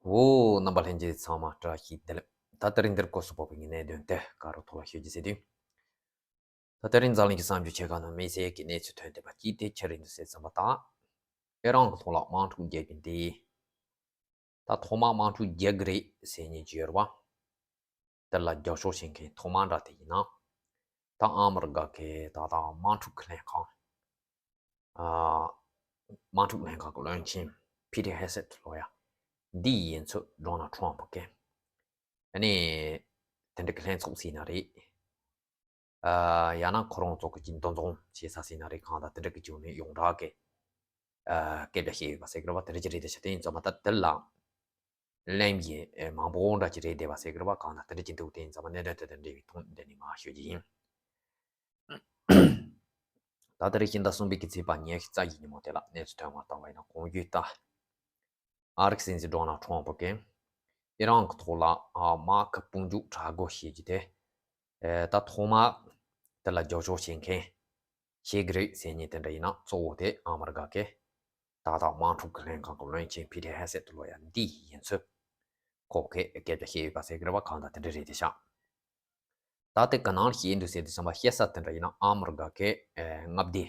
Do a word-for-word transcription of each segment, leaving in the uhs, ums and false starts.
འོ། རྣམ་པ་ལྷན་རྒྱས་ཚང་མ་བཀྲ་ཤིས་བདེ་ལེགས། ད་དེ་རིང་འདིར་སྐོར་སུ་བབས་པའི་གནད་དོན་དེ་ག་རུ་ཐོག་ལ་ཤོད་རྒྱུ་ཟེར་དུས། ད་དེ་རིང་འཛམ་གླིང་གི་གསར་འགྱུར་ཆེ་ཁག་ནང་དམིགས་བསལ་གྱི་གནས་ཚུལ་ཐོན་བསྡད་པ་གཅིག་དེ་ཆི་རེད་འདུག་ཟེར་ཙམ་པ་དང་། ཨི་རན་གྱི་ཐོག་ལ་དམག་འཁྲུག་རྒྱག་གིན་དེ། ད་ཐོག་མར་དམག་འཁྲུག་རྒྱག་གི་རེད་ཟེར་མཁན་ཅིག་ཡོད་རེད་བ། དེ་ལ་རྒྱབ་སྐྱོར་བྱེད་མཁན་ཐོག་མ་འདྲ་དེ་ཡིན་ན། ད་ཨ་མི་རི་ཀ་གི་ད་ལྟ་དམག་འཁྲུག་གི་ལྷན་ཁང་། ཨ། དམག་འཁྲུག་ལྷན་ཁང་གི་བློན་ཆེན་ཕི་ཏི་ཧེ་སེད་ལོ་ཡ། འདི་ཡིན་ཚུལ་ཌོ་ནལ་ཁྲོམ་ཕུ་གིས། ཨ་ནི། དེ་འདྲ་གི་ལྷན་ཚོགས་ཟེར་ན་རེད། ཨ། ཡང་ན་ཁོ་རང་ཚོ་གི་ཅིག་འདུ་འཛོམས་བྱེད་ས་ཟེར་ན་རེད། གང་ལྟར་དེ་འདྲ་གི་བྱུང་ནས་ཡོངས་གྲགས་ཀྱི། ཨ། སྐད་ཆ་བཤད་ཡོད་པ་ཟེར་གི་རེད་བ། དེ་འདྲ་ཅིག་རེད་དེ་ཤ། དེ་ཡིན་ཙང་མ་ད་དེ་ལ་གླེང་ཡས་མང་པོ་འདྲ་ཅིག་རེད་བསྡད་པ་ཟེར་གི་རེད་བ། གང་ལྟར་དེ་འདྲ་ཅིག་འདུག་དེ་ཡིན་ཙང་མ་གནད་དོན་དེ་དང་འབྲེལ་བའི་ཐོག་འདི་ནས་མར་ཤོད་ཀྱི་ཡིན། ད་ལྟ་རེ་བཞིན་ཟླ་གསུམ་པའི་གི་ཚེས་པ་ཉི་ཤུ་རྩ་བཞི་ཉིན་མོ་དེ་ལ་གནས་ཚུལ་ཐོན་པ་ལྟ་བ་ཡིན་ན། གོང་བརྗོད་ལྟར། ཨ་རིའི་སྲིད་འཛིན་ཌོ་ནལ་ཁྲོམ་ཕུ་གིས་ཨི་རན་གྱི་ཐོག་ལ་དམག་གི་དཔུང་འཇུག་དྲག་རྒོལ་བྱེད་རྒྱུ་དེ། ད་ཐོག་མར་དེ་ལ་རྒྱབ་སྐྱོར་བྱེད་མཁན་བྱེད་ཀྱི་རེད་ཟེར་མཁན་དེ་འདྲ་ཡིན་ན། གཙོ་བོ་དེ་ཨ་མི་རི་ཀ་གི་ད་ལྟ་དམག་འཁྲུག་གི་ལྷན་ཁང་གི་བློན་ཆེན་ཕི་ཏི་ཧེ་སེད་ལོ་ཡ་འདི་ཡིན་ཚུལ་ཁོ་གིས་སྐད་ཆ་བཤད་ཡོད་པ་ཟེར་གི་རེད་བ། གང་ལྟར་དེ་འདྲ་རེད་དེ་ཤག་ད་དེ་ག་ནང་བཤད་འདུག་ཟེར་དུས་ཙམ་པ། བཤད་ས་དེ་འདྲ་ཡིན་ན་ཨ་མི་རི་ཀ་གི་ཨེ་མངའ་སྡེ་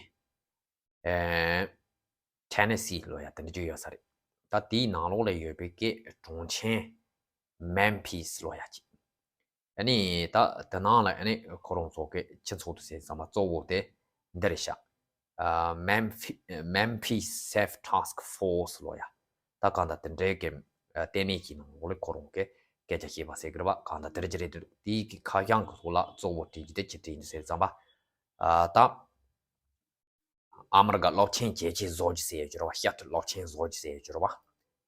ཨེ་ཐེ་ནེ་སི་ལོ་ཡ་དེ་འདྲ་ཅིག་ཡོད་ས་རེད། ད་དེའི་ནང་ལོགས་ལ་ཡོད་པའི་གི་གྲོང་ཁྱེར་མེམ་ཕིས་ལོ་ཡ་ཅིག་ཨ་ནི་ད་དེ་ནང་ལ་ཨ་ནི་ཁོ་རང་ཚོ་གི་ཆུ་ཚོགས་དུ་ཟེར་ཙམ་པ་གཙོ་བོ་དེ་འདི་རེད་ཤག་ཨ། མེམ་ཕི། མེམ་ཕིས་སེབ་ཊཱ་སི་ཀི་ཕོར་སི་ལོ་ཡ། ད་གང་ལྟར་དེ་འདྲའི་གི་ཨ་ལྟེ་གནས་ཀྱི་ནང་ལོགས་ལ་ཁོ་རང་གི་སྐད་ཆ་བཤད་པ་ཟེར་གི་རེད་བ། གང་ལྟར་དེ་འདྲ་ཅིག་རེད་འདུག་དེའི་གི་ཁ་བྱང་གི་ཐོག་ལ་གཙོ་བོ་བྲིས་རྒྱུ་དེ་ཅི་བྲིས་འདུག་ཟེར་ཙམ་པ། ཨ། ད་ཨ་མི་རི་ཀ་རླབས་ཆེན་རྒྱལ་སྤྱི་བཟོ་རྒྱུ་ཟེར་ཡ་ཅིག་ཡོད་རེད་བ། ཤར་ཏུ་རླབས་ཆེན་བཟོ་རྒྱུ་ཟེར་ཡ་ཅིག་ཡོད་རེད་བ།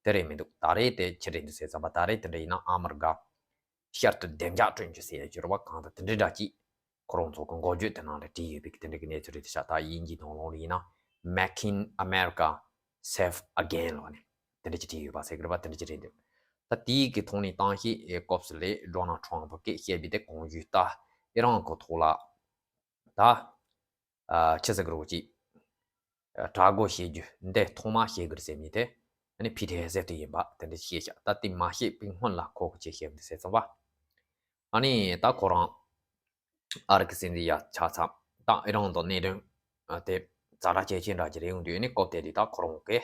དེ་རེད་མི་འདུག་ད་རེས་དེ་ཅི་རེད་འདུག་ཟེར་ཙམ་པ། ད་རེས་དེ་འདྲ་ཡིན་ན་ཨ་མི་རི་ཀ་ཤར་དུ་བདེ་འཇགས་བསྐྲུན་རྒྱུ་ཟེར་ཡ་ཅིག་ཡོད་རེད་བ། གང་ལྟར་དེ་འདྲ་འདྲ་ཅིག་ཁོ་རང་ཚོ་གི་འགོ་བརྗོད་དེ་ནང་ལ་བྲིས་ཡོད་པའི་གི་དེ་འདྲ་གི་གནས་ཚུལ་རེད་དེ་ཤག་ད་དབྱིན་ཇིའི་ནང་ལོགས་ལ་ཡིན་ན་Making America Safe Again ལབ་ནས་དེ་འདྲ་ཅིག་བྲིས་ཡོད་པ་ཟེར་གི་རེད་བ། དེ་འདྲ་ཅིག་རེད་འདུག་ད་དེའི་གི་ཐོག་ནས་བཏང་ཤེས་སྐབས་སུ་ལས་ཌོ་ནལ་ཁྲོམ་ཕུ་གིས་བཤད་པའི་དེ་གོང་ཞུས་ལྟར། ཨི་རན་གི་ཐོག་ལ་ད། ཨ། ཆི་ཟེར་གི་རེད་གོ་ཅིག་ཨ། དྲག་རྒོལ་བྱེད་རྒྱུ་འདི་ཐོག་མར་བྱེད་དགོས་ཟེར་མཁན་དེ་ཨ་ནི་ཕི་ཏི་ཧེ་སེད་དེ་ཡིན་པ་དེ་འདྲ་བཤད་ཤག་ད་དེ་མ་བཤད་པའི་སྔོན་ལ་ཁོ་གིས་ཅི་བཤད་འདུག་ཟེར་ཙམ་པ། ཨ་ནི་ད་ཁོ་རང་ཨ་རི་གི་སྲིད་འཛིན་ཡ་ཆགས་ཙང་ད་ཨི་རན་དང་གནད་དོན་ཨ་དེ་ཛ་དྲག་གལ་ཆེན་འདྲ་ཅིག་རེད་འོང་དུས། ཨ་ནི་སྐབས་དེ་དུས་ད་ཁོ་རང་གིས་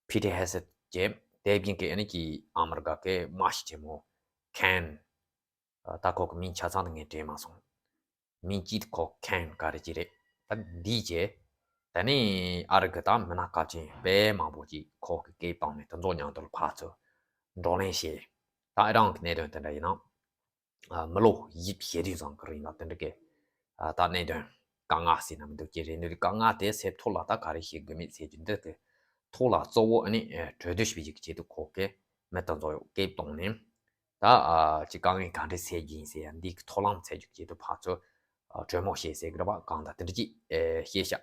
ཕི་ཏི་ཧེ་སེད་ཀྱི་དེ་བཞིན་གི་ཨ་ནི་ཀྱི་ཨ་མི་རི་ཀ་གི་དམག་སྤྱི་ཆེན་མོ་ཁེན། ད་ཁོ་གི་མིང་ཆ་ཚང་དེ་ངས་དྲན་མ་སོང་། མིང་གཅིག་ཁོ་ཁེན་ག་རེ་ཅིག་རེད། ད་འདི་བྱས། ད་ནི་ཨ་རི་གི་ད་མི་སྣ་སྐབས་ཆེན་དཔེ་མང་པོ་ཅིག་ཁོ་གི་སྐད་བཏང་ནས་དེ་ཚོ་མཉམ་དུ་ཕར་ཚུར་བགྲོ་གླེང་བྱས། ད་ཨི་རན་གི་གནད་དོན་དེ་འདྲ་ཡིན་ན། ཨ། མི་ལོ་བཞི་བཅུ་ཞེ་དྲུག་ཙམ་གི་རིང་ལ་དེ་འདྲ་གི་ཨ། ད་གནད་དོན་དཀའ་ངལ་ཟེར་ན་མི་འདུག་ཅིག་རེད་འདུག་དཀའ་ངལ་དེ་སེལ་ཐབས་ལ་ད་ག་རེ་བྱེད་དགོས་མིན་ཟེར་རྒྱུ་འདི་གི་ཐོག་ལ་གཙོ་བོ་ཨ་ནི་ཨ། གྲོས་བསྡུར་ཞིག་བྱེད་ཀྱི་ཆེད་དུ་ཁོ་གིས་མི་དེ་ཚོ་སྐད་བཏང་ནས། ད་ཨ། ཅིག་དཀའ་ངལ་ག་འདྲ་སེལ་རྒྱུ་ཡིན་ཟེར་ཡ་འདི་གི་ཐབས་ལམ་འཚོལ་རྒྱུ་ཆེད་དུ་ཕར་ཚུར་ཨ། གྲོས་མོལ་བྱས་ཟེར་གི་རེད་བ། གང་ལྟར་དེ་འདྲ་ཅིག་ཨེ། བཤད་ཤག་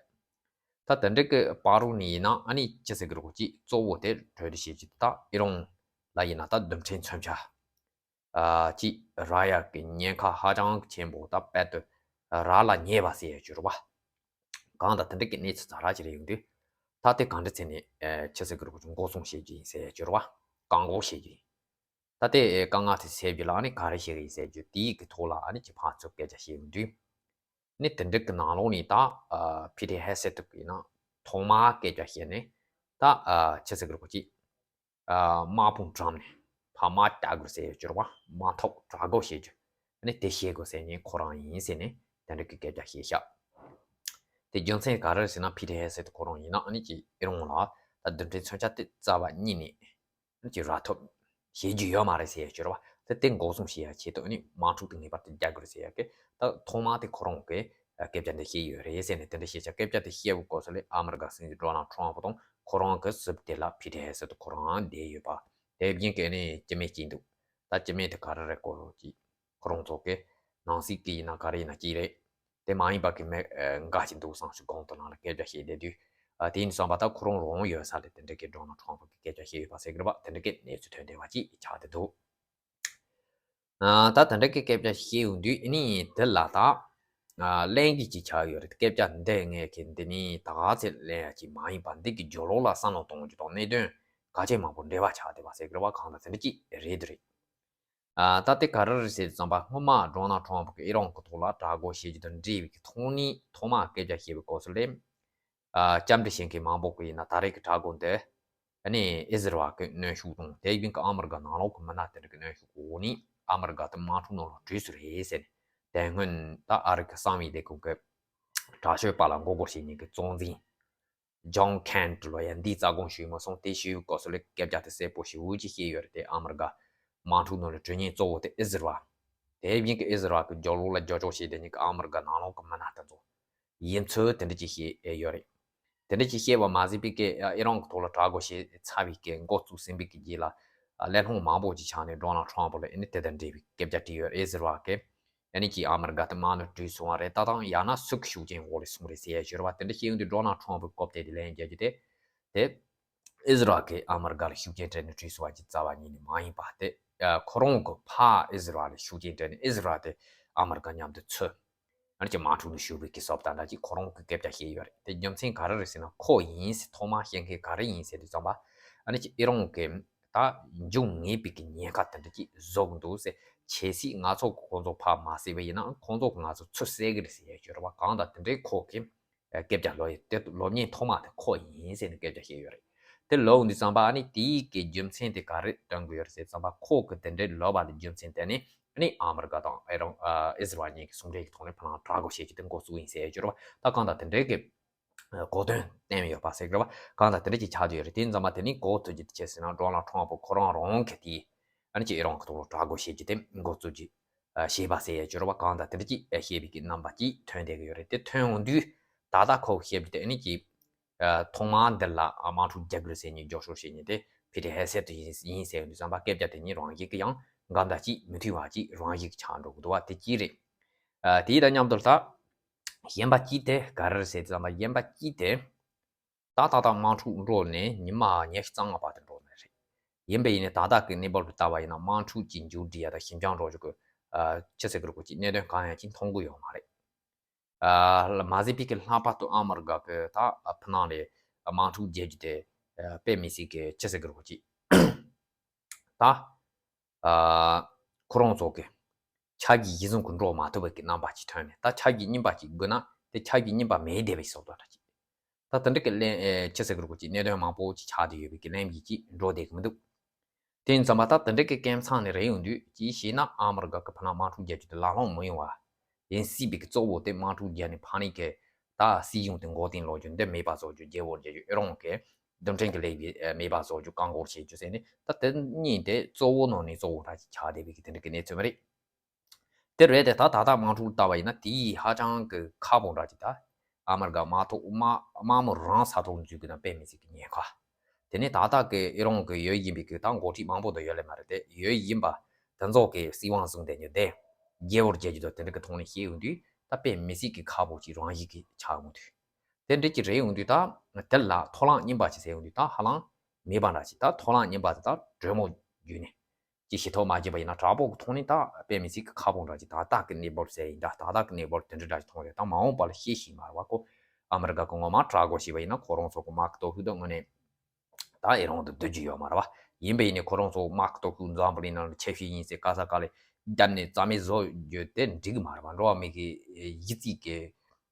ད་དེ་འདྲ་གི་བར་དུ་ནས་ཡིན་ན་ཨ་ནི་ཅི་ཟེར་གི་རེད་གོ་ཅིག་གཙོ་བོ་དེ་གྲོས་བསྡུར་བྱེད་རྒྱུ་དེ་ད་ཨི་རན་ལ་ཡིན་ན་ད་རྡུལ་ཕྲན་མཚོན་ཆ་ཨ། ཅིག་རག་ཡ་གི་ཉེན་ཁ་ཧ་ཅང་ཆེན་པོ་ད་དཔེ་དེ་རག་ལ་ཉེ་བ་ཟེར་ཡ་ཅིག་ཡོད་རེད་བ། གང་ལྟར་དེ་འདྲ་གི་གནས་ཚུལ་ཛ་དྲག་ཅིག་རེད་ཡོང་དུས། ད་དེ་ག་འདྲ་བྱས་ནས་ཨེ། ཅི་ཟེར་གི་རེད་གོ་ཅིག་འགོག་སྲུང་བྱེད་རྒྱུ་ཡིན་ཟེར་ཡ་ཅིག་ཡོད་རེད་བ། བཀག་འགོག་བྱེད་རྒྱུ་ཡིན། ད་དེ་དཀའ་ངལ་དེ་སེལ་རྒྱུ་ལ་ཨ་ནི་ག་རེ་བྱེད་ཀྱི་ཡིན་ཟེར་རྒྱུ་དེའི་གི་ཐོག་ལ་ཨ་ནི་ཅིག་ཕར་ཚུར་སྐད་ཆ་བཤད་ཡོང་དུས། ནི་དེ་འདྲ་གི་ནང་ལོགས་ནས་ད་ཨ། ཕི་ཏི་ཧེ་སེད་དེ་གི་ཡིན་ན་ཐོག་མར་སྐད་ཆ་བཤད་ནས་ད་ཨ། ཅི་ཟེར་གི་རེད་གོ་ཅིག་ཨ། དམག་དཔུང་བཀྲམ་ནས་ཕར་དམག་རྒྱག་དགོས་ཟེར་ཡ་ཅིག་ཡོད་རེད་བ། དམག་འཐབ་དྲག་རྒོལ་བྱེད་རྒྱུ་ཨ་ནི་དེ་བྱེད་དགོས་ཟེར་མཁན་ཁོ་རང་ཡིན་ཟེར་ནས་དེ་འདྲ་གི་སྐད་ཆ་བཤད་ཤག་དེ་རྒྱུ་མཚན་ག་རེ་རེད་ཟེར་ན་ཕི་ཏི་ཧེ་སེད་དེ་ཁོ་རང་ཡིན་ན་ཨ་ནི་ཅིག་ཨི་རན་ལ་ད་རྡུལ་ཕྲན་མཚོན་ཆ་དེ་རྩ་བ་ཉིད་ནས། ཅིག་རག་ཐབས་བྱེད་རྒྱུ་ཡོད་མ་རེད་ཟེར་ཡ་ཅིག་ཡོད་རེད་བ། དེ་དེ་འགོག་སྲུང་བྱེད་ཡ་ཆེད་དུ་ནི་དམག་འཁྲུག་དེ་ངེས་པར་དུ་རྒྱག་དགོས་རེད་ཟེར་ཡ་གི་ད་ཐོག་མར་དེ་ཁོ་རང་གིས་སྐད་ཆ་འདི་བཤད་ཡོད་རེད་ཟེར་ནས་དེ་འདྲ་བཤད་ཤག་སྐད་ཆ་དེ་བཤད་པའི་སྐབས་སུ་ལས་ཨ་མི་རི་ཀ་སྲིད་འཛིན་ཌོ་ནལ་ཊམ་ཕུ་དང་ཁོ་རང་གི་སྲིད་དེ་ལ་ཕི་ཏི་ཧེ་སེད་དེ་ཁོ་རང་བསྡད་ཡོད་པ། དེ་བཞིན་གི་ནི་སྤྱི་མི་གཅིག་འདུག་ད་སྤྱི་མི་དེ་ག་རེ་རེད་གོ་ཅིག་ཁོ་རང་ཚོ་གི་ནང་སྲིད་ཀྱི་ཡིན་ན་ག་རེ་ཡིན་ན་གཅིག་རེད། དེ་མ་ཡིན་པ་གི་མི་འགའ་ཞིག་འདུག་བསམ་ཞིག་གོང་དུ་ནང་ལ་སྐད་ཆ་བཤད་བསྡད་དུས། ཨ། དེ་ཡིན་བསམ་པ་ད་ཁོ་རང་རང་ཡོད་ས་ལ་དེ་འདྲ་གི་ཌོ་ནལ་ཊམ་ཕུ་གི་སྐད་ཆ་བཤད་ཡོད་པ་ཟེར་གི་རེད་བ། དེ་འདྲ་གི་གནས་ཚུལ་ཐོན་བསྡད་པ་ཅིག་ཆགས་བསྡད་འདུག་ཨ། ད་དེ་འདྲ་གི་སྐད་ཆ་བཤད་ཡོང་དུས་ཨ་ནི་དེ་ལ་ད་ཨ། གླེང་གི་ཅིག་ཆགས་ཡོད་རེད། སྐད་ཆ་འདི་ངས་གི་འདི་ནི་ད་ག་ཚོད་གླེང་ཡ་ཅིག་མ་ཡིན་པ་འདི་གི་རྒྱུ་ལོགས་ལ་བསམ་བློ་གཏོང་རྒྱུ་དང་གནད་དོན་ གལ་ཆེན་མང་པོ་འབྲེལ་བ་ཆགས་བསྡད་པ་ཟེར་གི་རེད་བ། གང་ལྟར་དེ་འདྲ་ཅིག་རེད་དེ་རེད། ཨ་ད་དེ་ག་རེ་རེད་ཟེར་དུས་ཙམ་པ། སྔོན་མ་ཌོ་ནལ་ཊམ་ཕུ་གིས་ཨི་རན་གི་ཐོག་ལ་དྲག་རྒོལ་བྱེད་རྒྱུ་དང་འབྲེལ་བའི་གི་ཐོག་ནས་ཐོག་མ་སྐད་ཆ་བཤད་པའི་སྐབས་སུ་ལས། ཨ་བཅར་འདྲི་བྱེད་མཁན་མང་པོ་གིས་ཡིན་ན་ད་རེས་ཀྱི་དྲག་རྒོལ་འདི་ཨ་ནི་ཨི་ཟི་རལ་གྱི་གནོན་ཤུགས་དང་། དེ་བཞིན་གྱི་ཨ་མི་རི་ཀ་ནང་ལོགས་ཀྱི་མི་སྣ་དེ་འདྲ་གི་གནོན་ཤུགས་འོག་ནས་ཨ་མི་རི་ཀ་དེ་དམག་འཁྲུག་ནང་ལ་བྲོས་སུ་རེད་ཟེར་ནས། དེ་སྔོན་ད་ཨ་རི་གི་གསང་བའི་ལས་ཁུངས་ཀྱི་དྲག་སྤྱོད་པ་ལ་མགོ་སྐོར་བྱེད་མཁན་གྱི་གཙོ་འཛིན་ཇོན་ཁེན་ཊི་ལོ་ཡ་འདིས་རྩ་དགོངས་ཞུས་མ་སོང་། དེ་ཞུས་སྐབས་སུ་ལས་སྐད་ཆ་དེ་གསལ་པོ་ཞེ་པོ་ཅིག་བཤད་ཡོད་རེད་དེ། ཨ་མི་རི་ཀ་དམག་འཁྲུག་ནང་ལ་བྲོས་མཁན་གཙོ་བོ་དེ་ཨི་ཟི་རལ། དེ་བཞིན་གྱི་ཨི་ཟི་རལ་གྱི་རྒྱབ་ལོགས་ལ་རྒྱབ་སྐྱོར་བྱེད་བསྡད་མཁན་གྱི་ཨ་མི་རི་ཀ་ནང་ལོགས་ཀྱི་མི་སྣ་དེ་ཚོ་ཡིན་ཚུལ་དེ་འདྲ་ཅིག་བཤད་ཡོད་རེད། དེ་འདྲ་ཅིག་བཤད་པ་མ་ཟད་པའི་གི་ཨི་རན་གྱི་ཐོག་ལ་དྲག་རྒོལ་བྱས་ཚར་བའི་གི་འགོ་བཙུགས་ཟིན་པའི་གི་རྗེས་ལ། ཨ་གླེང་སློང་མང་པོ་ཅིག་ཆགས་ནས་ཌོ་ནལ་ཊམ་ཕུ་ལ་ཨ་ནི་དེ་དང་འབྲེལ་བའི་སྐད་ཆ་དྲིས་ཡོད་རེད། ཨི་ཟི་རལ་གྱིས་ཨ་ནི་ཅིག་ཨ་མི་རི་ཀ་དེ་དམག་ནང་བྲོས་སོང་བ་རེད། ད་དང་ཡང་ན་སུ་གི་ཤུགས་རྐྱེན་འོག་ལ་སོང་རེད་ཟེར་ཡ་ཡོད་རེད་བ། དེ་འདྲ་བཤད་ཡོང་དུས་ཌོ་ནལ་ཊམ་ཕུ་གི་སྐོར་དེ་དེ་ལན་རྒྱག་རྒྱུ་དེ། དེ་ཨི་ཟི་རལ་གྱིས་ཨ་མི་རི་ཀ་ལ་ཤུགས་རྐྱེན་སྤྲད་ནས་བྲོས་སོང་བ་ཅིག་རྩ་བ་ཉིད་ནས་མ་ཡིན་པ། དེ་ཨ་ཁོ་རང་གི་ཕར་ཨི་ཟི་རལ་ལ་ཤུགས་རྐྱེན་སྤྲད་ནས་ཨི་ཟི་རལ་དེ་ཨ་མི་རི་ཀ་མཉམ་དུ་ཚུར་ཨ་ནི་ཅིག་དམག་འཁྲུག་ནང་ཞུགས་པའི་གི་བཟོ་ལྟ་འདྲ་ཅིག་ཁོ་རང་གིས་སྐད་ཆ་བཤད་ཡོད་རེད། དེ་རྒྱུ་མཚན་ག་རེ་རེད་ཟེར་ན། ཁོ་ཡིན་ཟེར་ཐོག་མར་བཤད་མཁན་ག་རེ་ཡིན་ཟེར་དུས་ཙམ་པ། ཨ་ནི་ཅིག་ཨི་རན་གྱིས་ད་འབྱུང་ངེས་པའི་གི་ཉེན་ཁ་དེ་འདྲ་ཅིག་བཟོ་གི་འདུག་ཟེར། གལ་སྲིད་ང་ཚོ་གིས་ཁོང་ཚོ་ཕར་མ་བསད་པ་ཡིན་ན་ཁོང་ཚོ་གིས་ང་ཚོ་ཚུར་བསད་གི་རེད་ཟེར་ཡ་ཡོད་རེད་བ། གང་ལྟར་དེ་འདྲའི་ཁོ་གིས་སྐད་ཆ་ལབ་ཡོད། དེ་ལབ་མཁན་ཐོག་མ་དེ་ཁོ་ཡིན་ཟེར་ནས་སྐད་ཆ་བཤད་ཡོད་རེད། དེ་ལབ་ཡོང་དུས་ཙམ་པ་ཨ་ནི་དེའི་གི་རྒྱུ་མཚན་དེ་ག་རེ་སྟོན་གི་ཡོད་རེད་ཟེར་ཙམ་པ། ཁོ་གིས་དེ་འདྲའི་ལབ་པ་ལ་རྒྱུ་མཚན་དེ་ནི་ཨ་ནི་ཨ་མི་རི་ཀ་དང་ཨི་རན་ཨ་ཨི་ཟི་རལ་གཉིས་ཀྱི་ཟུང་འབྲེལ་གྱི་ཐོག་ནས་ཕར་ལ་དྲག་རྒོལ་བྱེད་རྒྱུ་དེ་འགོ་བཙུགས་ཡིན་ཟེར་ཡ་ཡོད་རེད་བ། ད་གང་ལྟར་དེ་འདྲའི་གི་གོ་དོན་བསྟན་ཡོད་པ་ཟེར་གི་རེད་བ། གང་ལྟར་དེ་འདྲ་ཅིག་ཆགས་ཀྱི་ཡོད་རེད། དེ་ཡིན་ཙམ་པ་དེ་ནི་གོ་ཐུབ་རྒྱུ་དེ་ཅི་ཟེར་ན། ཌོ་ནལ་ཊམ་ཕུ་ཁོ་རང་རང་གིས་དེ་ཨ་ནི་ཅིག་ཨི་རན་གྱི་ཐོག་ལ་དྲག་རྒོལ་བྱེད་རྒྱུ་དེ་འགོ་བཙུགས་རྒྱུ་ཨ་བྱས་པ་ཟེར་ཡ་ཡོད་རེད་བ། གང་ལྟར་དེ་འདྲ་ཅིག་ཨ་བཤད་པའི་གི་རྣམ་པ་ཅིག་ཐོན་བསྡད་ཀྱི་ཡོད་རེད། དེ་ཐོན་ཡོང་དུས་ད་ལྟ་ཁོ་བཤད་རྒྱུ་དེ་ཨ་ནི་ཅིག་ཨ་ཐོག་མར་འདི་ལ་ཨ་དམག་འཁྲུག་རྒྱག་དགོས་ཟེར་ནས་རྒྱབ་སྐྱོར་བྱེད་མཁན་དེ་ཕི་ཊི་ཧེག་སེད་དེ་ཡིན་ཡིན་ཟེར་ཡོང་དུས་ཙམ་པ་སྐད་ཆ་དེ་གཉིས་རང་བཞིན་གྱིས་ཡང་འགལ་ཟླ་ཅིག་མི་མཐུན་པ་ཅིག་རང་བཞིན་གྱིས་ཆགས་འགྲོ་གི་འདུག་བ། དེ་གཅིག་རེད། ཨ་དེ་དང་མཉམ་དུ་ད་གཞན་པ་གཅིག་དེ་ག་རེ་རེད་ཟེར་དུས་ཙམ་པ། གཞན་པ་གཅིག་དེ་ད་ད་ལྟ་དམག་འཁྲུག་འགྲོ་ནས་ཉི་མ་ཉི་ཤུ་རྩ་ལྔ་བར་དུ་འགྲོ་ནི་རེད། ཡིན་པ་ཡིན་ནའི་ད་ལྟ་གི་གནས་བབ་ལ་ལྟ་བ་ཡིན་ན་དམག་འཁྲུག་ཅིག་མཇུག་སྒྲིལ་ཡ་དང་ཞི་འཇམ་འགྲོ་རྒྱུ་གི་ཨ་ཅི་ཟེར་གི་རེད་གོ། ཅིག་གནད་དོན་གང་ཡང་ཅིག་མཐོང་གི་ཡོད་མ་རེད། ཨ་མ་ཟད་པའི་གི་ལྷག་པར་དུ་ཨ་མི་རི་ཀ་གི་ད་ཕུ་ནང་ལ་དམག་འཁྲུག་རྒྱག་རྒྱུ་དེ་ཨ་དཔེ་མི་སྲིད་གི་ཅི་ཟེར་གི་རེད་གོ། ཅིག་ད་ཨ་ཁོ་རང་ཚོ་གི་ཆ་རྒྱུས་གཞི་བཟུང་གི་འགྲོ་མ་ཐུབ་པའི་གི་རྣམ་པ་ཅིག་ཐོན་ནས། ད་ཆ་རྒྱུས་རྙིང་པ་ཅིག་དགོས་ན་དེ་ཆ་རྒྱུས་རྙིང་པ་མེད་བསྡད་པའི་བཟོ་ལྟ་འདྲ་ཅིག། ད་དེ་འདྲ་གི་གླེང་ཨེ་ཅི་ཟེར་གི་རེད་གོ། ཅིག་གནད་དོན་མང་པོ་ཅིག་ཆགས་བསྡད་ཡོད་པའི་གི་གླེང་གཞི་ཅིག་འགྲོ་བསྡད་གི་མི་འདུག། དེ་ཡིན་ཙམ་པ་ད་དེ་འདྲ་གི་སྐབས་མཚམས་ནས་རེད་ཡོང་དུས། ཅིག་བྱས་ན་ཨ་མི་རི་ཀ་གི་ཕུ་ནང་དམག་འཁྲུག་རྒྱག་རྒྱུ་དེ་ལག་ལེན་མི་ཡོང་བ་ཡིན་སྲིད་པའི་གི་གཙོ་བོ་དེ་དམག་འཁྲུག་རྒྱག་ནས་ཕ་ནས་གི་ད་སྲིད་གཞུང་དེ་མགོ་རྟིང་སློག་རྒྱུ་འདི་མེད་པ་བཟོ་རྒྱུ། རྒྱལ་བོ་རྒྱལ་རྒྱུ་ཨི་རན་གི་ལས་ཀྱི་ཨེ་མེད་པ་བཟོ་རྒྱུ། བཀག་འགོག་བྱེད་རྒྱུ་ཟེར་ནས། ད་དེ་གཉིས་དེ་གཙོ་བོ་ནང་ནས་གཙོ་བོ་འདྲ་ཅིག་ཆགས་བསྡད་པའི་གི་དེ་འདྲ་གི་གནས་ཚུལ་མ་རེད། དེ་རེད་དེ། ད་ད་ལྟ་དམག་འཁྲུག་ལྟ་བ་ཡིན་ན་དེ་ཧ་ཅང་གི་ཁག་པོ་འདྲ་ཅིག། ད་ཨ་མི་རི་ཀ་དམག་ཐོག་དམག་དམག་མི་རང་ས་ཐོག་འཛུལ་དགོས་ན་དཔེ་མི་སྲིད་ཀྱི་ཉེན་ཁ། དེ་ནས་ད་ལྟ་གི་ཨི་རན་གི་ཡོད་བཞིན་པའི་གི་ད་འགོ་ཁྲིད་མང་པོ་འདི་ཡོད་ལེ་མ་རེད་དེ། ཡོད་བཞིན་པ་དེ་ཚོ་གི་སྲིད་དབང་བཟུང་བསྡད་ཉེ་དེ་རྒྱལ་བོར་རྒྱལ་རྒྱུ་དང་དེ་འདྲ་གི་ཐོག་ནས་བཤད་ཡོང་དུས། ད་དཔེ་མི་སྲིད་ཀྱི་ཁག་པོ་ཅིག་རང་བཞིན་གྱིས་ཆགས་ཡོང་དུས། དེ་འདྲ་ཅིག་རེད་ཡོང་དུས། ད་དེ་ལ་ཐོག་ལན་རྙིང་པ་ཅིག་ཟེར་ཡོང་དུས་ད་ཧ་ལམ་མེད་པ་འདྲ་ཅིག། ད་ཐོག་ལན་རྙིང་པ་དེ་ད་གྲོས་མོལ་བརྒྱུད་ནས་ཅིག་ཞིབ་ཐག་མ་བྱས་པ་ཡིན་ན་དྲག་པོ་གི་ཐོག་ནས་ད་དཔེ་མི་སྲིད་ཀྱི་ཁག་པོ་འདྲ་ཅིག། ད་ལྟ་གི་གནས་བབ་ཟེར་ཡིན་འདྲ། ད་ལྟ་གི་གནས་བབ་དེ་འདྲ་འདྲ་ཅིག་མཐོང་རེད། ད་མ་འོངས་པ་ལ་བཤད་ཤེས་མ་རེད་བ། ཁོ་ཨ་མི་རི་ཀ་གི་ངོ་མ་དྲག་པོ་བྱས་པ་ཡིན་ན་ཁོ་རང་ཚོ་གི་དམག་གི་སྟོབས་ཤུགས་དེ་དངོས་གནས་ད་ཨི་རན་དུ་བསྡུ་རྒྱུ་ཡོད་མ་རེད་བ། ཡིན་པ་ཡིན་ནའི་ཁོ་རང་ཚོ་དམག་གི་སྟོབས་ཤུགས་འཛམ་བུ་གླིང་ནང་ལ་ཁྱབ་ཤས་ཡིན་ཟེར་ག་ས་ག་ལ་བརྒྱབ་ནས་རྩ་མེད་བཟོ་རྒྱུ་དེ་འགྲིག་གི་མ་རེད་བ། འགྲོ་བ་མི་གི་གཞི་རྩའི་གི་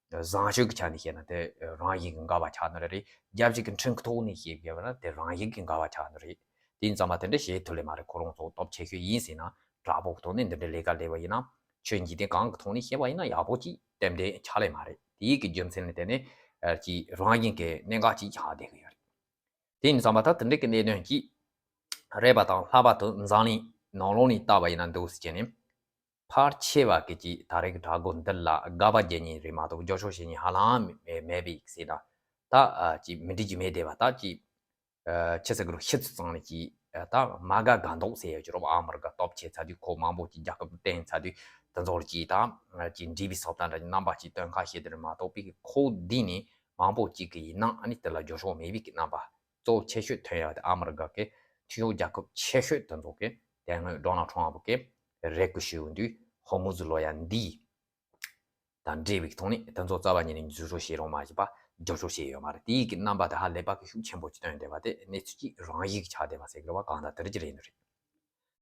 བཟང་སྤྱོད་ཀྱི་ཆ་ནས་བཤད་ན་དེ་རང་བཞིན་གྱིས་འགལ་བ་ཆགས་ནི་རེད། རྒྱལ་སྤྱི་གི་ཁྲིམས་ཀྱི་ཐོག་ནས་བཤད་དགོས་པ་ན་དེ་རང་བཞིན་གྱིས་འགལ་བ་ཆགས་ནི་རེད། དེ་ཡིན་ཙང་མ་དེ་འདྲ་བྱེད་ཐུབ་ལེ་མ་རེད། ཁོ་རང་ཚོ་སྟོབས་ཆེ་ཤོས་ཡིན་ཟེར་ན། དྲག་པོ་གི་ཐོག་ནས་འདི་འདྲ་ལས་ཀ་ལས་པ་ཡིན་ན། ཆོས་འཇིག་རྟེན་གང་གི་ཐོག་ནས་བཤད་པ་ཡིན་ན་ཡག་པོ་ཅིག་ཏན་ཏན་ཆགས་ལེ་མ་རེད། དེའི་གི་རྒྱུ་མཚན་ནི་དེ་ནི་ཨ་ཅིག་རང་བཞིན་གྱི་གནད་འགག་ཅིག་ཆགས་བསྡད་གི་ཡོད་རེད། དེ་ཡིན་ཙང་མ་ད་དེ་འདྲ་གི་གནད་དོན་ཅིག་རེད་པ། དང་ལྷག་པར་དུ་འཛམ་གླིང་ནང་ལོགས་ནས་བལྟ་བ་ཡིན་ན་འདུག་ཟེར་བྱས་ནས། ཕལ་ཆེ་བ་གིས་ཀྱིས་ད་རེས་ཀྱི་དྲག་རྒོལ་འདི་ལ་དགག་པ་རྒྱག་མཁན་རེད་མ་གཏོགས་རྒྱབ་སྐྱོར་བྱེད་མཁན་ཧ་ལམ་མེད་པའི་ཟེར་ན། ད་ཨ་ཅིག་མི་འགྲིག་རྒྱུ་མེད་བསྡད་པ། ད་ཅིག་ཨ་ཅི་ཟེར་གི་རེད། ཕྱི་ཚུལ་ཙམ་ནས་ཀྱིས་ཨ་ད་མ་དགའ་དགའ་མདོག་ཟེར་ཡ་ཅིག་རེད་བ། ཨ་མི་རི་ཀ་སྟོབས་ཆེ་ཚར་དུས། ཁོ་མང་པོ་ཅིག་རྒྱལ་ཁབ་བསྟན་ཚར་དུས། དེ་ཚོར་ཅིག་ད་ཅིག་འདྲིས་པའི་བཟོ་ལྟ་འདྲ་ཅིག་རྣམ་པ་ཅིག་སྟོན་ཁ་བྱེད་དེ་རེད་མ་གཏོགས་པའི་ཁོ་འདི་ནས་མང་པོ་ཅིག་གིས་ཡིན་ན་ཨ་ནི་དེ་ལ་རྒྱབ་སྐྱོར་མེད་པའི་གི་རྣམ་པ། གཙོ་ཆེ་ཤོས་ཐོན་ཡ་དེ་ཨ་མི་རི་ཀ་གི་འཐུས་ཤོར་རྒྱལ་ཁབ་ཆེ་ཤོས་དེ་ཚོ་གིས། དེ་སྔོན་ཌོ་ནལ་ཊམ་ཕུ་གིས་རེ་སྐུལ་ཞུས་ཡོང་དུས་ཧོར་མུ་ཛི་ལོ་ཡ་འདི་དང་འབྲེལ་བའི་ཐོག་ནས་དེ་ཚོ་རྩ་བ་ཉིད་ནས་འཛུལ་ཞུགས་བྱེད་རོགས་མ་བྱེད་པ། བསྒྱུར་བཅོས་བྱས་ཡོད་མ་རེད། དེའི་གི་རྣམ་པ་དེ་ཧ་ལས་པ་གི་ཤུགས་ཆེན་པོ་ཅིག་བཏོན་བསྡད་པ་དེ་གནས་ཚུལ་གྱི་རང་བཞིན་གྱི་ཆགས་བསྡད་པ་ཟེར་གི་རེད་བ། གང་ལྟར་དེ་འདྲ་ཅིག་རེད་འདུག་རེད།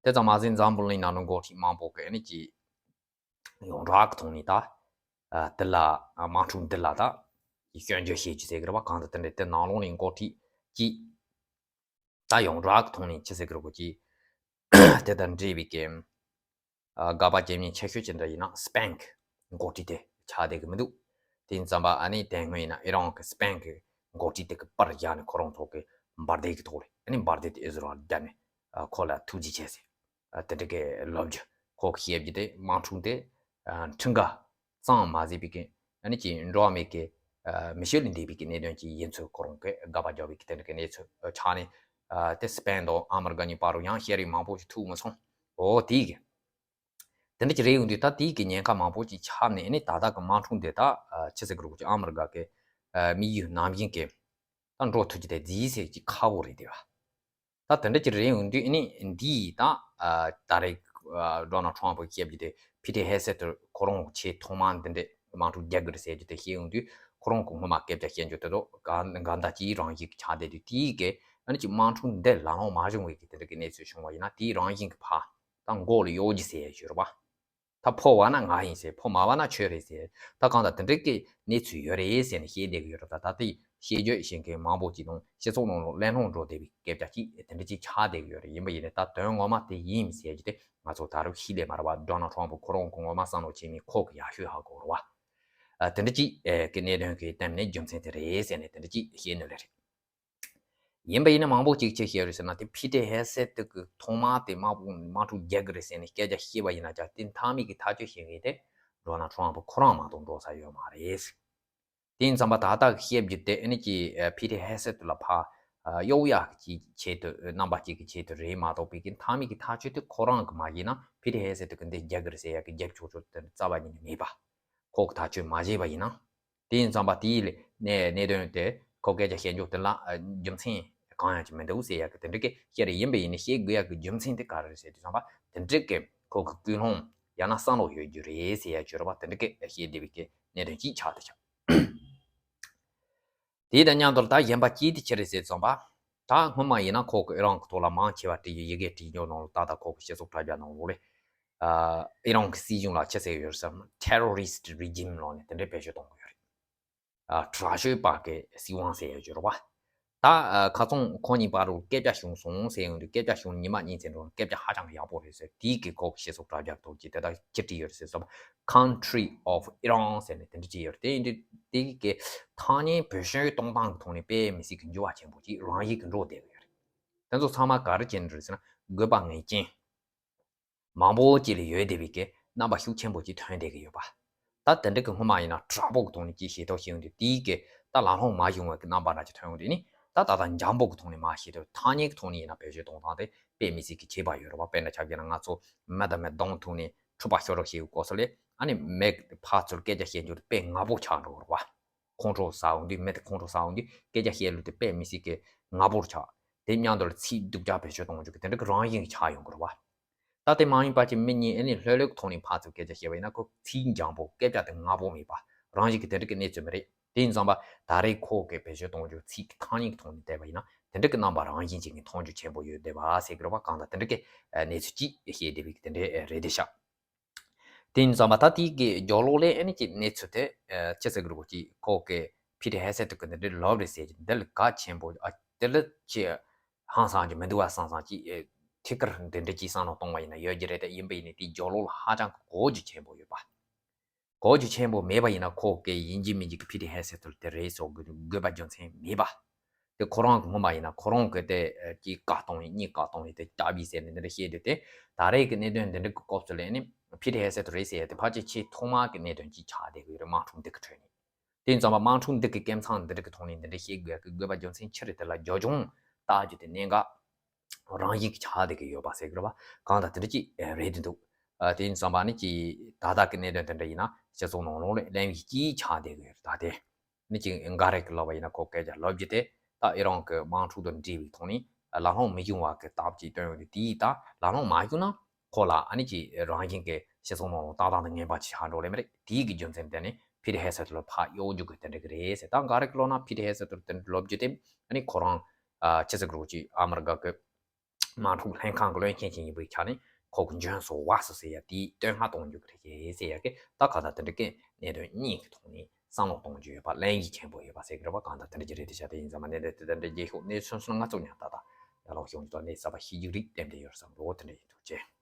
དེ་ཙམ་མ་ཟད་འཛམ་བུ་གླིང་ནང་ལ་འགོ་ཁྲིད་མང་པོ་གི་ཨ་ནི་ཅིག་ཡོངས་གྲགས་ཀྱི་ཐོག་ནས་ད་ཨ་འདི་ལ་ཨ་དམག་འཁྲུག་འདི་ལ་ད་སྐྱོན་བརྗོད་བྱེད་རྒྱུ་ཟེར་གི་རེད་བ། གང་ལྟར་དེ་འདྲ་དེ་ནང་ལོགས་ནས་འགོ་ཁྲིད་ཀྱིས་ད་ཡོངས་གྲགས་ཀྱི་ཐོག་ནས་ཅི་ཟེར་གི་རེད་གོ་ཅི། དེ་དང་འབྲེལ་བའི་གི་ཨ་དགག་པ་བྱེད་མཁན་ཆེ་ཤོས་ཅི་འདྲ་ཡིན་ན་སི་པེན་གྱི་འགོ་ཁྲིད་དེ་ཆགས་བསྡད་གི་མི་འདུག་དེ་ཡིན་ཙམ་པ་ཨ་ནི་དེ་སྔོན་ཡིན་ན་ཨི་རན་གྱི་སི་པེན་གྱི་འགོ་ཁྲིད་དེ་གི་པར་བཞག་ནས་ཁོ་རང་ཚོ་གི་འབར་མདེལ་གྱི་ཐོག་ལ་ཨ་ནི་འབར་མདེལ་དེ་ཨི་ཟི་རལ་བརྒྱབ་ནས་ཨ་ཁོ་ལ་ཐུགས་རྗེ་ཆེ་ཟེར། ཨ་དེ་འདྲ་གི་ལབ་རྒྱུ། ཁོ་གི་བཤད་རྒྱུ་དེ་དམག་འཁྲུག་དེ་ཨ་ཁྲིམས་འགལ་གཙང་མ་བཟོས་པའི་གི་ཨ་ནི་ཅིག་འགྲོ་བ་མིའི་གི་ཨ་མི་ཆོས་ལས་འདས་པའི་གི་གནད་དོན་ཅིག་ཡིན་ཚུལ་ཁོ་རང་གི་དགག་པ་རྒྱག་པའི་གི་དེ་འདྲ་གི་གནས་ཚུལ་ཆགས་ནས། ཨ་དེ་སི་པེན་དང་ཨ་མི་རི་ཀ་གཉིས་བར་དུ་ཡང་ཤེས་རིག་མང་པོ་ཞིག་ཐུག་མི་སོང་། འོ་དེའི་གི་དེ་འདྲ་ཅིག་རེད་ཡོང་དུས་ད་དེའི་གི་ཉེན་ཁ་མང་པོ་ཅིག་ཁྱབ་ནས་ཨ་ནི་ད་ལྟ་གི་དམག་འཁྲུག་འདི་ད་ཨ་ཅི་ཟེར་གི་རེད་གོ་ཅི། ཨ་མི་རི་ཀ་གི་ཨ་དམིགས་ཡུལ་ནང་བཞིན་གི་ད་འགྲོ་ཐུབ་རྒྱུ་དེ་རྫིས་ཟེར་གྱི་ཁག་པོ་རེད་དེ་བ། ད་དེ་འདྲ་ཅིག་རེད་ཡོང་དུས་ཨ་ནི་འདི་ཡིས་ད་ཨ་ད་རེས་ཨ་ཌོ་ནལ་ཊམ་ཕི་བཤད་རྒྱུ་དེ་ཕི་ཊི་ཧེ་སེད་དུ་ཁོ་རང་ཆེས་ཐོག་མ་འདི་འདྲས་དམག་འཁྲུག་རྒྱག་གི་རེད་ཟེར་རྒྱུ་དེ་བཤད་ཡོང་དུས་ཁོ་རང་གི་སྔོན་མ་སྐད་ཆ་བཤད་རྒྱུ་དེ་ཚོ་ག་ག་འདྲ་ཅིག་རང་བཞིན་གྱི་ཆགས་བསྡད་དུས་དེའི་གི་ཨ་ནི་ཅིག་དམག་འཁྲུག་འདི་ལམ་ལྷོང་མ་བྱུང་བའི་གི་དེ་འདྲ་གི་གནས་ཚུལ་བྱུང་བ་ཡིན་ན་དེའི་རང་བཞིན་གྱི་ཕར་ད་མགོ་ལ་གཡོག་རྒྱུ་ཟེར་ཡ་ཞུ་རེད་པ། ད་ཕོ་བ་ན་ང་ཡིན་ཟེར། ཕོ་མ་བ་ན་ཁྱོད་རེད་ཟེར། ད་གང་ལྟར་དེ་འདྲའི་གི་གནས་ཚུལ་ཡོད་རེད་ཟེར་ནས་བཤད་བསྡད་ཀྱི་ཡོད་རེད། ད་ལྟ་དེ་བཤད་རྒྱུ་བཤད་མཁན་མང་པོ་ཅིག་དང་སྤྱི་ཚོགས་ནང་ལ་གླེང་སློང་འགྲོ་བསྡད་པའི་སྐད་ཆ་ཅིག་དེ་འདྲ་ཅིག་ཆགས་བསྡད་ཀྱི་ཡོད་རེད། ཡིན་པ་ཡིན་ནའི་ད་དོན་ངོ་མ་དེ་ཡིན་མིན་ཟེར་རྒྱུ་དེ་ང་ཚོ་ད་རུང་ཤེས་བསྡད་མ་རེད་པ། ཌོ་ནལ་ཊམ་ཕི་ཁོ་རང་གི་ངོ་མ་བསམ་བློ་བྱས་མིན་ཁོ་གི་ཡག་ཤོས་ཧ་གོ་རེད་པ། ཨ་དེ་འདྲ་ཅིག་ཨེ་གི་གནད་དོན་གི་སྟེང་ནས་རྒྱུ་མཚན་དེ་རེད་ཟེར་ནས་དེ་འདྲ་ཅིག་བཤད་ནི་ལེ་རེད། ཡིན་པ་ཡིན་ན་མང་པོ་ཅིག་ཅི་བཤད་རེད་ཟེར་ན། དེ་ཕི་ཊི་ཧེ་སེད་དེ་གི་ཐོག་མ་དེ་དམག་དཔུང་དམག་འཁྲུག་རྒྱག་གི་རེད་ཟེར་ནས་སྐད་ཆ་བཤད་པ་ཡིན་ན་ཀྱང་དེ་མཐའ་མའི་གི་ཐག་གཅོད་བྱེད་མཁན་དེ་ཌོ་ནལ་ཊམ་ཕི་ཁོ་རང་མ་གཏོགས་འགྲོ་ས་ཡོད་མ་རེད། དེ་ཡིན་ཙམ་པ་ད་ལྟ་གི་བཤད་རྒྱུ་དེ་ཨ་ནི་ཀྱི་ཕི་ཊི་ཧེ་སེད་དེ་ལ་ཕར་གཡོག་ཡག་གི་ཆེད་དུ་རྣམ་པ་གཅིག་གི་ཆེད་དུ་རེད་མ་གཏོགས་པའི་གི་མཐའ་མའི་གི་ཐག་གཅོད་དེ་ཁོ་རང་གི་མ་བྱས་ན་ཕི་ཊི་ཧེ་སེད་དེ་གི་འདི་རྒྱག་གི་རེད་ཟེར་ཡག་གི་རྒྱབ་ཕྱོགས་ཕྱོགས་དེ་རྩ་བ་ཉིད་ནས་མེད་པ། ཁོ་གི་ཐག་གཅོད་མ་བྱས་པ་ཡིན་ན། དེ་ཡིན་ཙམ་པ་དེའི་ལས་གནས་གནད་དོན་དེ་ཁོ་སྐད་ཆ་བཤད་རྒྱུ་དེ་ལ་ཨ་རྒྱུ་མཚན་གང་ཡང་ཅིག་མི་འདུག་ཟེར་ཡག་གི་དེ་འདྲ་གི་བཤད་རེད། ཡིན་པ་ཡིན་ནའི་བཤད་དགོས་ཡག་གི་རྒྱུ་མཚན་དེ་ག་རེ་རེད་ཟེར་དུས་ཙམ་པ་དེ་འདྲ་གི་ཁོ་གི་ཀུན་སློང་ཡང་ན་བསམ་བློ་ཡོད་རྒྱུ་རེད་ཟེར་ཡག་བརྗོད་རེད་པ། དེ་འདྲ་གི་བཤད་བསྡད་པའི་གི་གནད་དོན་ཅིག་ཆགས་བསྡད་ཤག་དེ་དང་མཉམ་དུ་ད་གཞན་པ་ཅིག་དེ་ཅི་རེད་ཟེར་ཙམ་པ། ད་སྔོན་མ་ཡིན་ན་ཁོ་གི་ཨི་རན་གི་ཐོག་ལ་མང་ཆེ་བ་བྲིས་ཡི་ཡི་གེ་བྲིས་རྒྱུ་ནང་ལ་ད་ལྟ་ཁོ་གི་སྤྱི་ཚོགས་དྲ་རྒྱ་ནང་ལོགས་ལས། ཨ་ཨི་རན་གི་སྲིད་གཞུང་ལ་ཅི་ཟེར་ཡོད་ཟེར་ན་terrorist regime ལོག་ནས་དེ་འདྲའི་བེད་སྤྱོད་གཏོང་གི་ཡོད་རེད། ཨ་དྲག་ཤོས་པ་གི་སྲིད་དབང་ཟེར་ཡོད་ཀྱི་རེད་བ། ད་ཨ་ཁ་སང་ཁོ་གཉིས་བར་དུ་སྐད་ཆ་བྱུང་སོང་ཟེར་ཡོང་དུས་སྐད་ཆ་བྱུང་ཉི་མ་གཉིས་ཙམ་འགྲོ་སྐད་ཆ་ཧ་ཅང་ཡག་པོ་རེད་ཟེར། དེའི་གི་ཁོ་གི་སྤྱི་ཚོགས་དྲ་རྒྱ་ཐོག་གི་དེ་དག་ཅི་བྲིས་ཡོད་ཟེར་སོང་། Country of Iran ཟེར་ནས་དེ་འདྲ་བྲིས་ཡོད་རེད། དེ་ཡིན་དུས་དེ་གི་ཐ་སྙད་བེད་སྤྱོད་གཏོང་སྟངས་ཀྱི་ཐོག་ནས་དཔེ་མི་སྲིད་ཀྱི་འགྱུར་བ་ཆེན་པོ་ཅིག་རང་བཞིན་གྱི་འགྲོ་བསྡད་ཀྱི་ཡོད་རེད། དེ་ཚོ་ཚང་མ་ག་རེ་བྱས་ནས་རེད་ཟེར་ན་དགོས་པ་ངེས་ཅན། མང་པོ་ཅིག་ལ་ཡོད་བསྡད་པའི་གི་རྣམ་པ་ཤུགས་ཆེན་པོ་ཅིག་ཐོན་བསྡད་ཀྱི་ཡོད་པ། ད་དེ་འདྲ་གི་སྔོན་མ་ཡིན་ན་དྲག་པོ་གི་ཐོག་ནས་ཅིག་ཤེས་རྟོགས་བྱས་ཡོང་དུས་དེའི་གི་ད་ལམ་ལྷོང་མ་བྱུང་བའི་གི་རྣམ་པ་འདྲ་ཅིག་ཐོན་ཡོང་དུས་ནི་ད་ད་ལྟ་འཇམ་པོ་གི་ཐོག་ནས་མར་ཤེས་རྟོགས་ཐ་སྙད་གི་ཐོག་ནས་ཡིན་ན་བེད་སྤྱོད་གཏོང་སྟངས་དེ་དཔེ་མི་སྲིད་ཀྱི་ཁྱད་པར་ཡོད་རེད་བ། དཔེར་ན་ཆ་བཞག་ན་ང་ཚོ་མི་དང་མི་གདོང་ཐུག་ནས་འཁྲུག་པ་ཤོར་རོགས་ཞེས་པའི་སྐབས་སུ་ལས་ཨ་ནི་མི་ཕར་ཚུར་སྐད་ཆ་བཤད་རྒྱུ་དེ་དཔེ་སྔ་པོ་ཆགས་འགྲོ་གི་རེད་བ། ཁོང་ཁྲོ་ཟ་འོང་དུས་མི་དེ་ཁོང་ཁྲོ་ཟ་འོང་དུས་སྐད་ཆ་བཤད་ལུགས་དེ་དཔེ་མི་སྲིད་ཀྱི་སྔ་པོར་ཆགས། དེ་མཉམ་དུ་ལ་ཚིག་སྡུག་ཅག་བེད་སྤྱོད་གཏོང་རྒྱུ་གི་དེ་འདྲ་གི་རང་བཞིན་གྱི་ཆགས་ཡོང་གི་རེད་བ། ད་དེ་མ་ཡིན་པ་ཅིག་མི་གཉིས་ཨ་ནི་ལྷོད་ལྷོད་ཐོག་ནས་ཕར་ཚུར་སྐད་ཆ་བཤད་པ་ཡིན་ན་ཁོ་ཚིག་འཇམ་པོ་སྐད་ཆ་དེ་སྔ་པོ་མེད་པ་རང་བཞིན་གྱི་དེ་འདྲ་གི་གནས་ཚུལ་མི་རེད། དེ་ཡིན་ཙང་པ་ད་རེས་ཁོ་གི་བེད་སྤྱོད་གཏོང་རྒྱུ་ཚིག་གི་ཐ་སྙད་ཀྱི་ཐོག་ནས་བལྟས་པ་ཡིན་ན་དེ་འདྲ་གི་རྣམ་པ་རང་བཞིན་ཅན་གྱི་མཐོང་རྒྱུ་ཆེན་པོ་ཡོད་བསྡད་པ་ཟེར་གི་རེད་བ། གང་ལྟར་དེ་འདྲ་གི་གནས་ཚུལ་ཅིག་བཤད་བསྡད་པའི་གི་དེ་འདྲ་རེད་བསྡད་ཤག་དེ་ཡིན་ཙང་པ་ད་དེའི་གི་རྒྱབ་ལོགས་ལས་ཨ་ནི་ཅིག་གནས་ཚུལ་དེ་ཨ་ཅི་ཟེར་གི་རེད་གོ་ཅིག་ཁོ་གི་ཕི་ཊི་ཧེ་སེད་དེ་གི་འདི་འདྲའི་ལབ་རེད་ཟེར་གྱི་འདི་ལ་གལ་ཆེན་པོ་ཨ་དེ་ལ་ཅི་ཧང་སང་གི་མི་འདུག་བ་བསམ་བསམ་ཅིག་ཨེ་ཐད་ཀར་འདི་འདྲ་ཅིག་བསམ་བློ་གཏོང་བ་ཡིན་ན་ཡོད་ཀྱི་རེད། དེ་ཡིན་པ་ཡིན་ནའི་དེའི་རྒྱབ་ལོགས་ལ་ཧ་ཅང་གི་གོ་རྒྱུ་ཆེན་པོ་ཡོད་པ། གོ་རྒྱུ་ཆེན་པོ་མེད་པ་ཡིན་ན་ཁོ་གི་ཡིན་གཅིག་མིན་གཅིག་གི་ཕི་ཊི་ཧེ་སེད་དེ་དེ་རེད་ཟེར་དགོས་དགོས་པ་རྒྱུ་མཚན་མེད་པ། དེ་ཁོ་རང་གི་ངོ་མ་ཡིན་ན་ཁོ་རང་གི་དེ་ཨ་གཅིག་བཀག་གཏོང་ཡིན་གཉིས་བཀག་གཏོང་ཡིན་དེ་སྐྱག་པའི་ཟེར་ནས་འདི་འདྲ་བཤད་དུས་དེ་ད་རེས་ཀྱི་གནད་དོན་འདི་འདྲ་གི་སྐབས་སུ་ལས་ནི་ཕི་ཊི་ཧེ་སེད་དེ་རེད་ཟེར་ཡ་དེ་ཕལ་ཆེར་ཆེས་ཐོག་མ་གི་གནད་དོན་གཅིག་ཆགས་བསྡད་ཀྱི་ཡོད་རེད། དམག་འཁྲུག་འདི་གི་ཁྲོད་ནས། དེ་ཡིན་ཙང་པ་དམག་འཁྲུག་འདི་གི་སྐབས་མཚམས་འདི་འདྲ་གི་ཐོག་ནས་འདི་འདྲ་བཤད་དགོས་ཀྱི་དགོས་པ་རྒྱུ་མཚན་ཅི་རེད། དེ་ལ་རྒྱབ་ལྗོངས་ལྟ་རྒྱུ་དེ་གནད་འགག་རང་བཞིན་གྱི་ཆགས་བསྡད་ཀྱི་ཡོད་པ་ཟེར་གི་རེད་བ། གང་ལྟར་དེ་འདྲ་ཅིག་རེད་འདུག་ཨ་དེ་ཡིན་ཙང་པ་ནི་ཅིག་ད་ལྟ་གི་གནད་དོན་དེ་འདྲ་ཡིན་ན་སྤྱི་ཚོགས་ནང་ལོགས་ལ་གླེང་བའི་ཅིག་ཆགས་བསྡད་ཀྱི་ཡོད་རེད། ད་དེ་ནི་ཅིག་འགའ་རེ་གི་ལབ་པ་ཡིན་ན་ཁོ་སྐད་ཆ་ལབ་རྒྱུ་དེ་ད་ཨི་རན་གི་དམག་འཁྲུག་དང་འབྲེལ་བའི་ཐོག་ནས་ལམ་ལྷོང་མི་བྱུང་བ་གི་སྟབས་ཅིག་སྟོན་ཡོང་དུས་དེ་ཡིས་ད་ལམ་ལྷོང་མ་བྱུང་ན། ཁོ་ལ་ཨ་ནི་ཅིག་རང་བཞིན་གྱི་སྤྱི་ཚོགས་ནང་ལ་ཏག་ཏག་ཏུ་ངན་པ་ཅིག་ཆགས་འགྲོ་ལེ་མ་རེད། དེའི་གི་རྒྱུ་མཚན་དེ་ནི་ ཕི་ཊར་ཧེ་སེ་ཊར་ལ་ཕར་གཡོག་རྒྱུ་གི་དེ་འདྲ་གི་རེད་ཟེར། ད་ག་རེ་གི་ལབ་ན་ཕི་ཊར་ཧེ་སེ་ཊར་དེ་འདྲ་ལབ་རྒྱུ་དེ་ཨ་ནི་ཁོ་རང་ཨ་ཅི་ཟེར་གི་རེད་ཅིག་ཨ་མི་རི་ཀ་གི་དམག་འཁྲུག་ལྷན་ཁང་གི་བློན་ཆེན་ཞིག་ཡིན་པའི་ཆ་ནས་ཁོ་གི་འཇོན་སོ་བ་སོ་ཟེར་ཡ་དེའི་བསྟོད་བསྔགས་གཏོང་རྒྱུ་གི་རེད་ཟེར་ཡ་གི། ད་གང་ལྟར་དེ་འདྲ་གི་གནད་དོན་གཉིས་ཀྱི་ཐོག་ནས་བསམ་བློ་གཏོང་རྒྱུ་ཡོད་པ། ལན་གྱི་མཁན་པོ་ཡོད་པ་ཟེར་གི་རེད་པ། གང་ལྟར་དེ་འདྲ་ཅིག་རེད། དེ་བྱས་ཏེ་ཡིན་ཙང་མ་གནད་དོན་དེ་དེ་འདྲ་རྒྱལ་ཤོག་གནས་ཚུལ་སོང་ང་ཚོ་ཉག་ཏག་ཏག་ཡར་ལོག་ཤོང་རྒྱུ་དང་གནས་ཚུལ་གསར་པ་ཤེས་རྒྱུ་རིགས་ཏན་ཏན་ཡོད་བསམ་འདུག་དེ་འདྲ་ཡིན། ཐུགས་རྗེ་ཆེ།